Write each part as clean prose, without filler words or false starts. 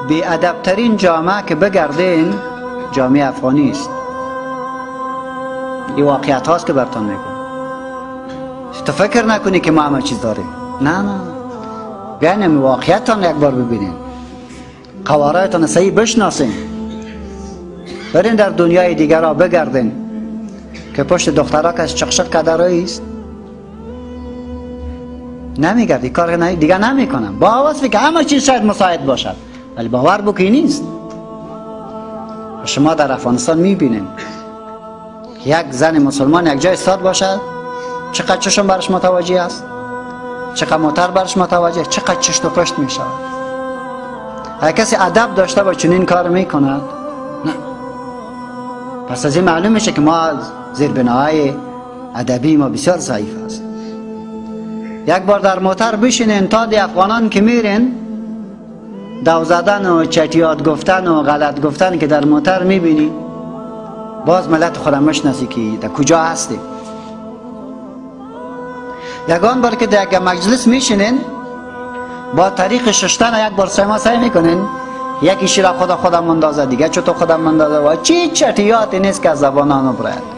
بی ادبترین جامعه که بگردین جامعه افغانی است. این واقعیت هاست که برتان میگم. تو فکر نکنی که ما همه چیز داریم، نه نه، بیاین واقعیتتان یک بار ببینین، قوارایتان صحیح بشناسین، برین در دنیای دیگر را بگردین که پشت دخترها کس چقشق کدرایی است. نمیگردی، کار دیگه نمیکنم با وصفی که همه چیز شاید مساعد باشد، ولی باور بکی نیست. شما در افغانستان میبینین یک زن مسلمان یک جای استاد باشد، چقدر چشم برش متوجه است، چقدر موتر برش متوجه، چقدر چشت و پشت میشود. اگر کسی ادب داشته با چنین کار میکند؟ نه. پس از این معلوم میشه که ما زیربناهای ادبی ما بسیار ضعیف است. یک بار در موتر بشینین تا دی افغانان که میرین دو زدن و چتیات گفتن و غلط گفتن که در موتر میبینی، باز ملت خودم مشناسی که در کجا هستی. یگان بار که در یک مجلس میشینین با طریق ششتن یک بار سیما سعی میکنین، یکی شیره خدا خودم اندازه، دیگه چطور خودم اندازه و چی چتیاتی نیست که از زبان آنو براید.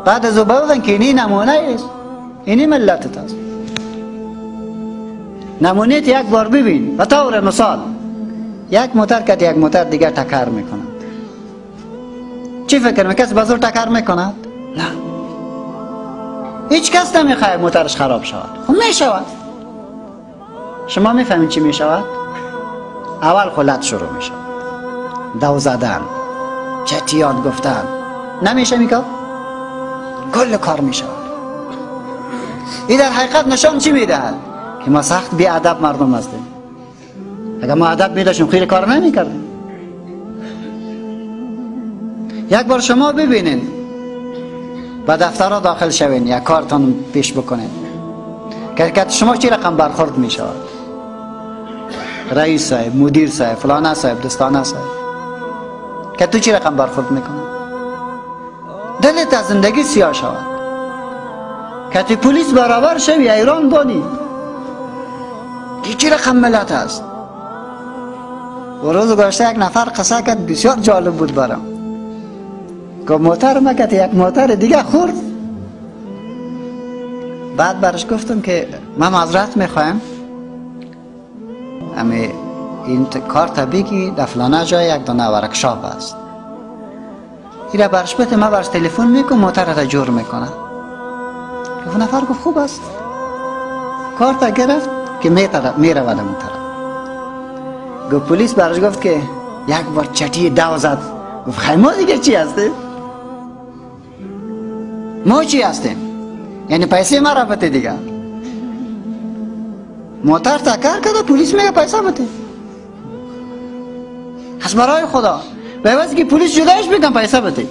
بعد از او بودن که اینی نمونه است، اینی ملتت است. نمونه یک بار ببین. به طور مثال یک موتر که یک موتر دیگه تکر میکند، چی فکر میکنه؟ کسی بزرگ تکر میکند؟ نه، هیچ کس نمیخواد موترش خراب شود. خب میشود. شما میفهمید چی میشود؟ اول خلط شروع میشود، دو زدن، چتیات گفتن، نمیشه میکرد، کل کار میشود. این در حقیقت نشان چی میدهد؟ که ما سخت بی ادب مردم هستیم. اگر ما ادب میداشتیم خیلی کار نمیکردیم. یک بار شما ببینین به دفترها داخل شوین، یک کارتان پیش بکنین که شما چی رقم برخورد می شود. رئیس صاحب، مدیر صاحب، فلانه صاحب، دستانه صاحب، که تو چی رقم برخورد میکنه؟ دلت از زندگی سیاه شود. که تو پلیس برابر شوی ایران بانی که چی رقم ملت است. و روز گذشته یک نفر قصه کرد، بسیار جالب بود برام. گفت موتر ما که یک موتر دیگه خورد. بعد برش گفتم که من معذرت میخوایم، امی این کار طبیعی در فلانه جای یک دانه ورکشاپ است، ایره برش بده، من برش تلفن میکنم موتر را جور میکنه. گفت نفر گفت خوب است، کارت گرفت که میرود اون طرف. گفت پلیس برش گفت که یک بار چتی دو زد. گفت خیلی ما دیگه چی هستیم؟ ما چی هستیم؟ یعنی پیسه ما را بده دیگه. موتر تکر کرده، پلیس میگه پیسه بده. از برای خدا به عوض که پلیس جدایش میگن پیسه بده.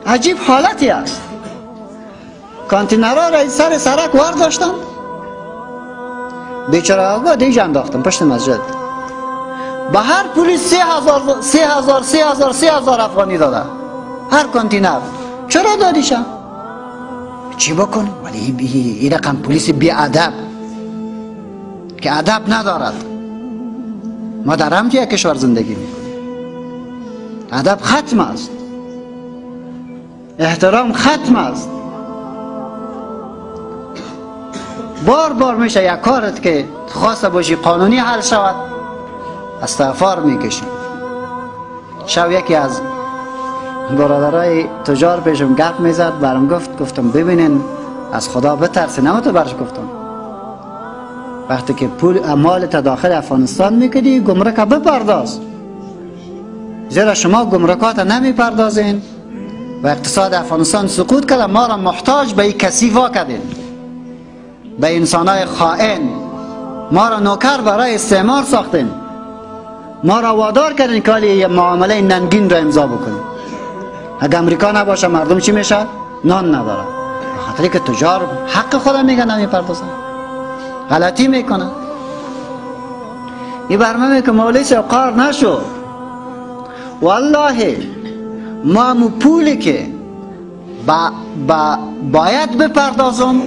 عجیب حالتی است. کانتینرها را سر سرک وار داشتن، بیچاره آقا دیج انداختن پشت مسجد. به هر پلیس 3000 3000 3000 3000 افغانی داده هر کانتینر. چرا دادیشم؟ چی بکنم؟ ولی این رقم پلیس بی ادب که ادب ندارد. ما در هم یک کشور زندگی میکنیم، ادب ختم است، احترام ختم است. بار بار میشه یک کارت که خواسته باشی قانونی حل شود، استغفار میکشی. شب یکی از برادرای تجار پیشم گپ میزد، برام گفت، گفتم ببینین از خدا بترسین. اما تو برش گفتم وقتی که پول مال تا داخل افغانستان میکنی گمرک بپرداز، زیرا شما گمرکات نمیپردازین و اقتصاد افغانستان سقوط کرده، ما را محتاج به این کثیف وا کردین، به انسانای خائن، ما را نوکر برای استعمار ساختین، ما را وادار کردین که یه معامله ننگین را امضا بکنیم. اگه امریکا نباشه مردم چی میشه؟ نان نداره. به خاطر که تجار حق خدا میگن نمیپردازن، غلطی میکنن. این برنامه که مولوی صاحب قار نشد، والله ما مو پولی که با باید بپردازم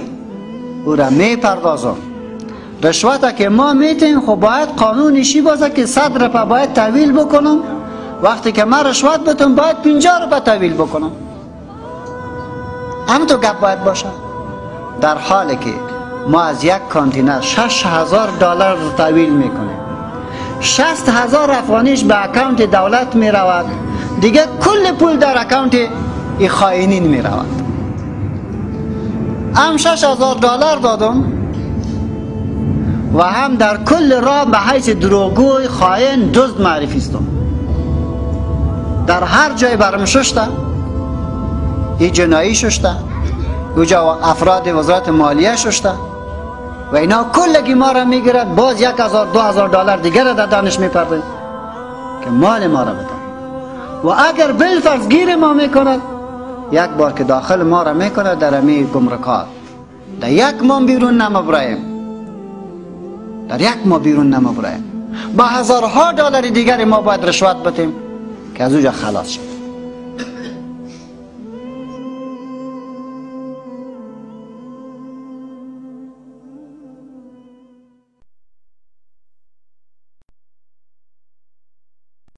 او را میپردازم، رشوت که ما میتیم خب باید قانونشی باشه که 100 روپه باید تحویل بکنم، وقتی که من رشوت بتم باید 50 روپه تحویل بکنم، هم تو گپ باید باشه. در حالی که ما از یک کانتینر 6000 دلار تحویل میکنیم، 60000 افغانیش به account دولت میرود، دیگه کل پول در account ای خائنین میرود. هم 6000 دلار دادم و هم در کل راه به حیث دروغگوی، خائن، دزد معرفی استم. در هر جای برم ششته، ای جنایی ششته، اوجا افراد وزارت مالیه ششته و اینا کلگی ما را میگیرد، باز 1000 2000 دلار دیگر را در دانش میپرده که مال ما را بده. و اگر بالفرض گیر ما میکند، یک بار که داخل ما را میکند در امی گمرکات، در یک ماه بیرون نمبرایم، در یک ماه بیرون نمبرایم، با هزارها دلار دیگر ما باید رشوت بدیم که از اوجا خلاص شد.